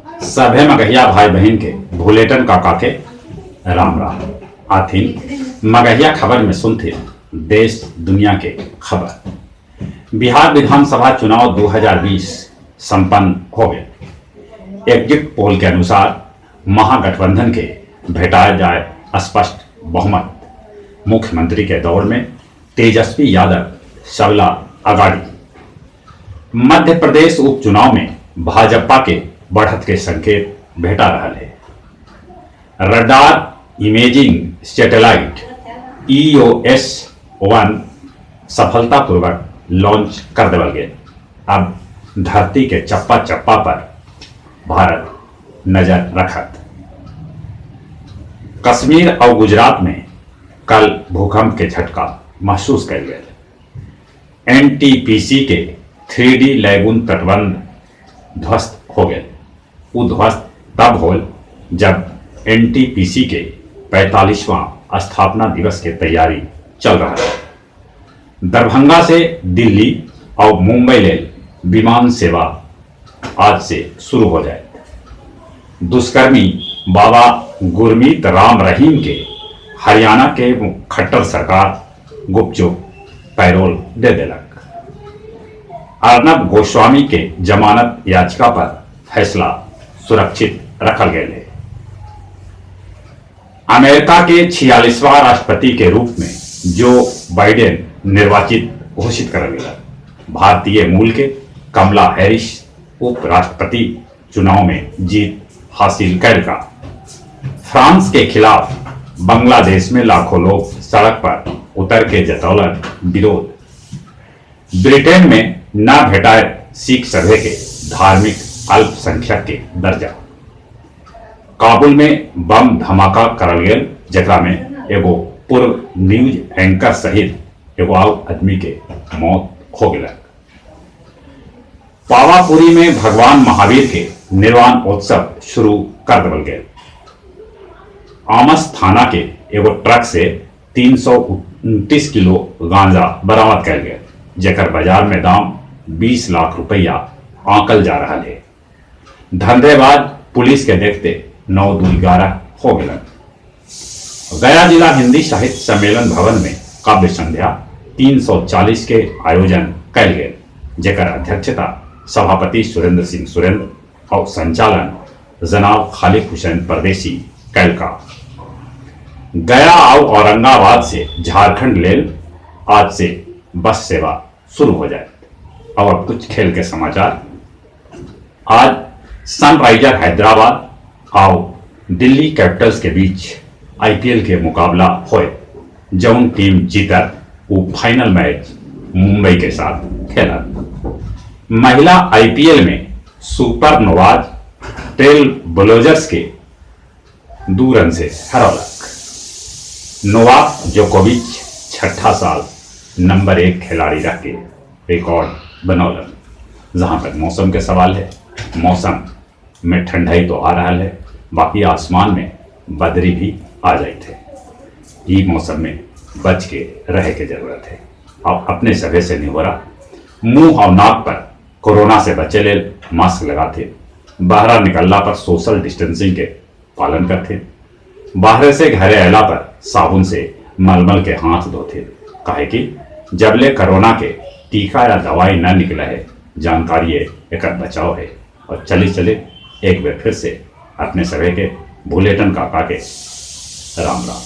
सभे मगहिया भाई बहिन के भुलेटन काका के राम राम। आथिन मगहिया खबर में सुनथिन देश दुनिया के खबर। बिहार विधानसभा चुनाव 2020 संपन्न हो गए। एग्जिट पोल के अनुसार महागठबंधन के भेटाया जाए स्पष्ट बहुमत। मुख्यमंत्री के दौड़ में तेजस्वी यादव सबला अगाड़ी। मध्य प्रदेश उपचुनाव में भाजपा के बढ़त के संकेत भेटा रहा है। रडार इमेजिंग सैटेलाइट EOS-1 सफलतापूर्वक लॉन्च कर देवल गए। अब धरती के चप्पा चप्पा पर भारत नजर रखत। कश्मीर और गुजरात में कल भूकंप के झटका महसूस कयल गेल। एनटीपीसी के 3D lagoon तटबंध ध्वस्त हो गए। उ ध्वस्त तब होल जब एनटीपीसी के 45वां स्थापना दिवस के तैयारी चल रहा है। दरभंगा से दिल्ली और मुंबई लेल विमान सेवा आज से शुरू हो जाए। दुष्कर्मी बाबा गुरमीत राम रहीम के हरियाणा के खट्टर सरकार गुपचुप पैरोल दे देलक। अर्नब गोस्वामी के जमानत याचिका पर फैसला सुरक्षित रखल गया है। अमेरिका के 46वां राष्ट्रपति के रूप में जो बाइडेन निर्वाचित घोषित कर गया। भारतीय मूल के कमला हैरिस उपराष्ट्रपति चुनाव में जीत हासिल का। फ्रांस के खिलाफ बांग्लादेश में लाखों लोग सड़क पर उतर के जतौलन विरोध। ब्रिटेन में न भेटाए सिख सभे के धार्मिक अल्पसंख्यक के दर्जा। काबुल में बम धमाका करल गेल, जेकरा में एगो पूर्व न्यूज एंकर सहित एगो और आदमी के मौत हो गया। पावापुरी में भगवान महावीर के निर्वाण उत्सव शुरू कर देवल गया। आमस थाना के एगो ट्रक से 329 किलो गांजा बरामद कयल गेल, जेकर बाजार में दाम 20 लाख रुपया आंकल जा रहा है। धंधेबाज पुलिस के देखते 9-2-11 हो गलन। गया जिला हिंदी साहित्य सम्मेलन भवन में काव्य संध्या 340 के आयोजन कयल गेल, जेकर अध्यक्षता सभापति सुरेंद्र सिंह सुरेंद्र और संचालन जनाब खालिद हुसैन परदेसी कैलका। गया और औरंगाबाद से झारखंड लेल आज से बस सेवा शुरू हो जाए। और अब कुछ खेल के समाचार। आज सनराइजर हैदराबाद और दिल्ली कैपिटल्स के बीच आईपीएल के मुकाबला होए। जौन टीम जीतत, वो फाइनल मैच मुंबई के साथ खेलत। महिला आईपीएल में सुपर नोवाज ट्रेल ब्लेजर्स के 2 रन से हरौलक। नोवाक जोकोविच छठा साल नंबर 1 खिलाड़ी रह के रिकॉर्ड बनौलन। जहां तक मौसम के सवाल है, मौसम में ठंडाई तो आ रहा है, बाकी आसमान में बदरी भी आ जाती है। ये मौसम में बच के रहे के जरूरत है। और अपने सभे से निहोरा, मुंह और नाक पर कोरोना से बचे ले मास्क लगाते, बाहर निकलला पर सोशल डिस्टेंसिंग के पालन करते, बाहर से घरे अला पर साबुन से मलमल के हाथ धोते। काहे कि जबले कोरोना के टीका या दवाई न निकला है, जानकारी है एक बचाव है। और चले चले एक बार फिर से अपने सभी के भुलेटन काका के राम राम।